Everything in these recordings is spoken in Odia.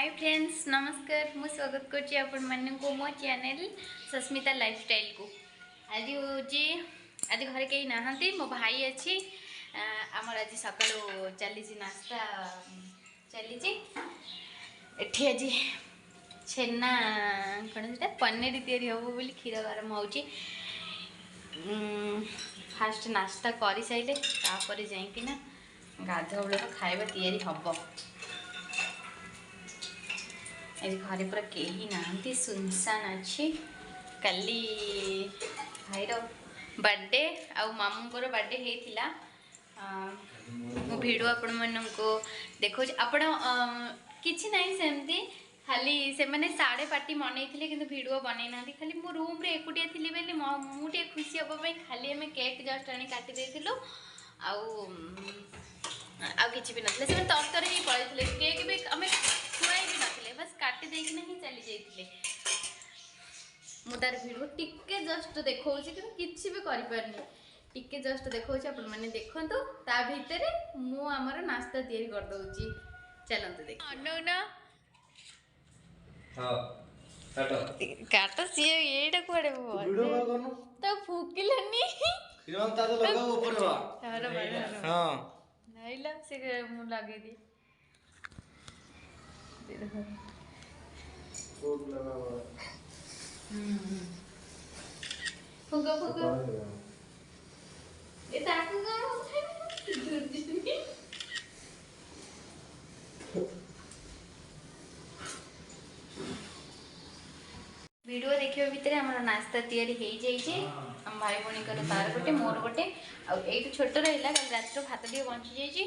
ହାଇ ଫ୍ରେଣ୍ଡସ୍, ନମସ୍କାର। ମୁଁ ସ୍ୱାଗତ କରୁଛି ଆପଣମାନଙ୍କୁ ମୋ ଚ୍ୟାନେଲ୍ ସସ୍ମିତା ଲାଇଫଷ୍ଟାଇଲ୍କୁ। ଆଜି ହେଉଛି, ଆଜି ଘରେ କେହି ନାହାନ୍ତି, ମୋ ଭାଇ ଅଛି। ଆମର ଆଜି ସକାଳୁ ଚାଲିଛି, ନାସ୍ତା ଚାଲିଛି ଏଠି। ଆଜି ଛେନା, କ'ଣ ସେଟା, ପନିର ତିଆରି ହେବ ବୋଲି କ୍ଷୀର ଗରମ ହେଉଛି। ଫାଷ୍ଟ ନାସ୍ତା କରିସାରିଲେ ତାପରେ ଯାଇକିନା ଗାଧୁଆ ବେଳର ଖାଇବା ତିଆରି ହେବ। ଆଜି ଘରେ ପୁରା କେହି ନାହାନ୍ତି, ସୁନସାନ ଅଛି। କାଲି ଭାଇର ବାର୍ଥଡେ ଆଉ ମାମୁଙ୍କର ବାର୍ଥଡେ ହେଇଥିଲା। ମୁଁ ଭିଡ଼ିଓ ଆପଣମାନଙ୍କୁ ଦେଖାଉଛି। ଆପଣ କିଛି ନାହିଁ, ସେମିତି ଖାଲି ସେମାନେ ସାଢ଼େ ପାର୍ଟି ମନେଇଥିଲେ, କିନ୍ତୁ ଭିଡ଼ିଓ ବନେଇ ନାହାନ୍ତି। ଖାଲି ମୁଁ ରୁମ୍ରେ ଏକୁଟିଆ ଥିଲି ବୋଲି ମୁଁ ଟିକେ ଖୁସି ହେବା ପାଇଁ ଖାଲି ଆମେ କେକ୍ ଜଷ୍ଟ ଆଣି କାଟି ଦେଇଥିଲୁ। ଆଉ ଆଉ କିଛି ବି ନଥିଲା। ସେମାନେ ତରତର ହେଇ ପଳେଇଥିଲେ, କେକ୍ ବି ଆମେ ଖୁଆଇ ବି ନଥିଲେ, ବାସ୍ କାଟି ଦେଇକିନା ହିଁ ଚାଲି ଯାଇଥିଲେ। ମୁଁ ତାର ଭିଡ଼ିଓ ଟିକେ ଜଷ୍ଟ ଦେଖାଉଛି, କିନ୍ତୁ କିଛି ବି କରିପାରୁନି। ଟିକେ ଜଷ୍ଟ ଦେଖାଉଛି, ଆପଣମାନେ ଦେଖନ୍ତୁ। ତା ଭିତରେ ମୁଁ ଆମର ନାସ୍ତା ତିଆରି କରିଦେଉଛି। ଚାଲନ୍ତୁ ଦେଖ। ଅନଉନ କାଟ। ସିଏ ଏଇଟା କୁଆଡ଼େ ତ ଫୁକିଲାନି। ନାଇଲା ସେ, ମୁଁ ଲଗେଇଦିଏ। ଫୁଙ୍କ ଫୁଙ୍କ। ଏ ତାକୁ କଣ ଧୁରୁଛି? ଭିଡ଼ିଓ ଦେଖିବା ଭିତରେ ଆମର ନାସ୍ତା ତିଆରି ହେଇଯାଇଛି। ଆମ ଭାଇ ଭଉଣୀଙ୍କର, ତାର ଗୋଟେ, ମୋର ଗୋଟେ, ଆଉ ଏଇଠୁ ଛୋଟ ରହିଲା। କାଲି ରାତିର ଭାତ ଟିକେ ବଞ୍ଚି ଯାଇଛି,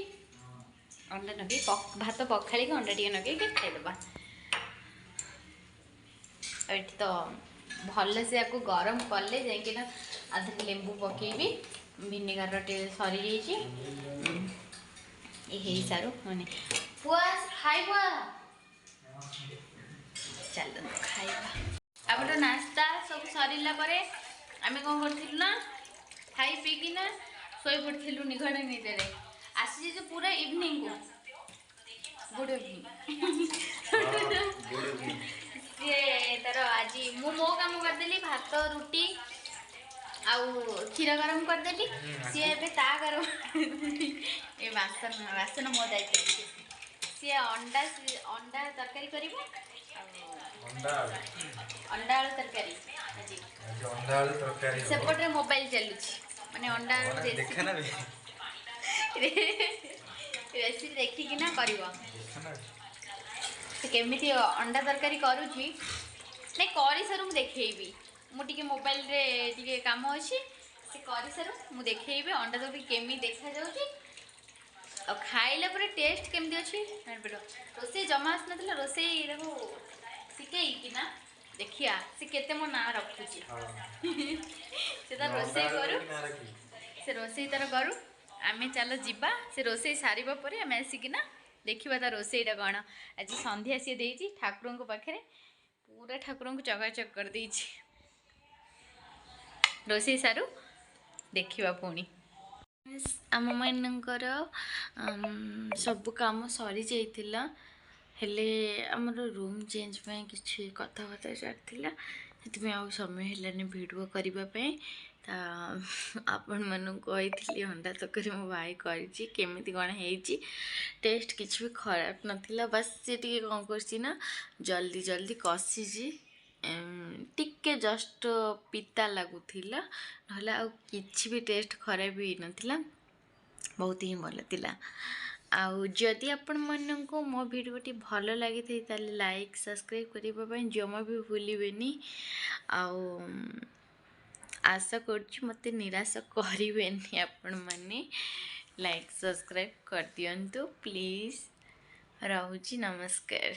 ଅଣ୍ଡା ନଗେଇ, ଭାତ ପଖାଳିକି ଅଣ୍ଡା ଟିକେ ନଗେଇକି ଖାଇଦେବା। ଆଉ ଏଠି ତ ଭଲସେ ଆକୁ ଗରମ କଲେ ଯାଇକିନା ଆଧିରେ ଲେମ୍ବୁ ପକେଇବି। ଭିନେଗାର ଟିକେ ସରିଯାଇଛି। ଏ ହେଇସାରୁ। ମାନେ ପୁଅ ଖାଇବ, ଚାଲନ୍ତୁ ଖାଇବା। ଆମର ନାସ୍ତା ସବୁ ସରିଲା ପରେ ଆମେ କ'ଣ କରିଥିଲୁ ନା, ଖାଇ ପିଇକିନା ଶୋଇପଡ଼ିଥିଲୁ ନିଘଡ଼ ନିଦରେ। ଆସିଛି ପୁରା ଇଭିନିଂକୁ। Good evening. ସିଏ ତାର ଆଜି ମୁଁ ମୋ କାମ କରିଦେଲି, ଭାତ, ରୁଟି ଆଉ କ୍ଷୀର ଗରମ କରିଦେଲି। ସିଏ ଏବେ ତା ଗରମ, ଏ ବାସନ ବାସନ ମୋ ଦାୟିତ୍ୱ ଅଛି। ସିଏ ଅଣ୍ଡା ଅଣ୍ଡା ତରକାରୀ କରିବ। ଅଣ୍ଡା ଆଳୁ ତରକାରୀ ଆଜି। ଅଣ୍ଡା ଆଳୁ ତରକାରୀ। ସେପଟରେ ମୋବାଇଲ ଚାଲୁଛି, ମାନେ ଅଣ୍ଡା ଆଳୁ ରେସିପି ଦେଖିକିନା କରିବ। ସେ କେମିତି ଅଣ୍ଡା ତରକାରୀ କରୁଛି, ନାଇଁ, କରିସାରୁ ମୁଁ ଦେଖେଇବି। ମୁଁ ଟିକେ ମୋବାଇଲରେ ଟିକେ କାମ ଅଛି। ସେ କରିସାରୁ ମୁଁ ଦେଖେଇବି ଅଣ୍ଡା ତରକାରୀ କେମିତି ଦେଖାଯାଉଛି ଆଉ ଖାଇଲା ପରେ ଟେଷ୍ଟ କେମିତି ଅଛି ଜାଣିପାରିବ। ରୋଷେଇ ଜମା ଆସୁନଥିଲା, ରୋଷେଇ ତାକୁ ଶିଖେଇକିନା ଦେଖିବା ସେ କେତେ ମୋ ନାଁ ରଖୁଛି। ସେ ତାର ରୋଷେଇ କରୁ, ସେ ରୋଷେଇ ତାର କରୁ। ଆମେ ଚାଲ ଯିବା। ସେ ରୋଷେଇ ସାରିବା ପରେ ଆମେ ଆସିକିନା ଦେଖିବା ତା ରୋଷେଇଟା କ'ଣ। ଆଜି ସନ୍ଧ୍ୟା ସିଏ ଦେଇଛି ଠାକୁରଙ୍କ ପାଖରେ, ପୁରା ଠାକୁରଙ୍କୁ ଚକାଚକ କରିଦେଇଛି। ରୋଷେଇ ସାରୁ, ଦେଖିବା ପୁଣି। ଆମମାନଙ୍କର ସବୁ କାମ ସରିଯାଇଥିଲା, ହେଲେ ଆମର ରୁମ୍ ଚେଞ୍ଜ ପାଇଁ କିଛି କଥାବାର୍ତ୍ତା ଚାଲିଥିଲା, ସେଥିପାଇଁ ଆଉ ସମୟ ହେଲାନି ଭିଡ଼ିଓ କରିବା ପାଇଁ। ତା ଆପଣମାନଙ୍କୁ କହିଥିଲି ଅଣ୍ଡା ତରକାରୀ ମୋ ଭାଇ କରିଛି, କେମିତି କ'ଣ ହେଇଛି। ଟେଷ୍ଟ କିଛି ବି ଖରାପ ନଥିଲା। ବାସ୍ ସେ ଟିକେ କ'ଣ କରୁଛି ନା, ଜଲ୍ଦି ଜଲ୍ଦି କଷିଛି, ଟିକେ ଜଷ୍ଟ ପିତା ଲାଗୁଥିଲା, ନହେଲେ ଆଉ କିଛି ବି ଟେଷ୍ଟ ଖରାପ ହେଇନଥିଲା, ବହୁତ ହିଁ ଭଲ ଥିଲା। ଆଉ ଯଦି ଆପଣମାନଙ୍କୁ ମୋ ଭିଡ଼ିଓଟି ଭଲ ଲାଗିଥାଏ, ତାହେଲେ ଲାଇକ୍, ସବସ୍କ୍ରାଇବ୍ କରିବା ପାଇଁ ଜମା ବି ଭୁଲିବେନି। ଆଉ ଆଶା କରୁଛି ମୋତେ ନିରାଶ କରିବେନି ଆପଣମାନେ। ଲାଇକ୍, ସବସ୍କ୍ରାଇବ୍ କରିଦିଅନ୍ତୁ ପ୍ଲିଜ୍। ରହୁଛି, ନମସ୍କାର।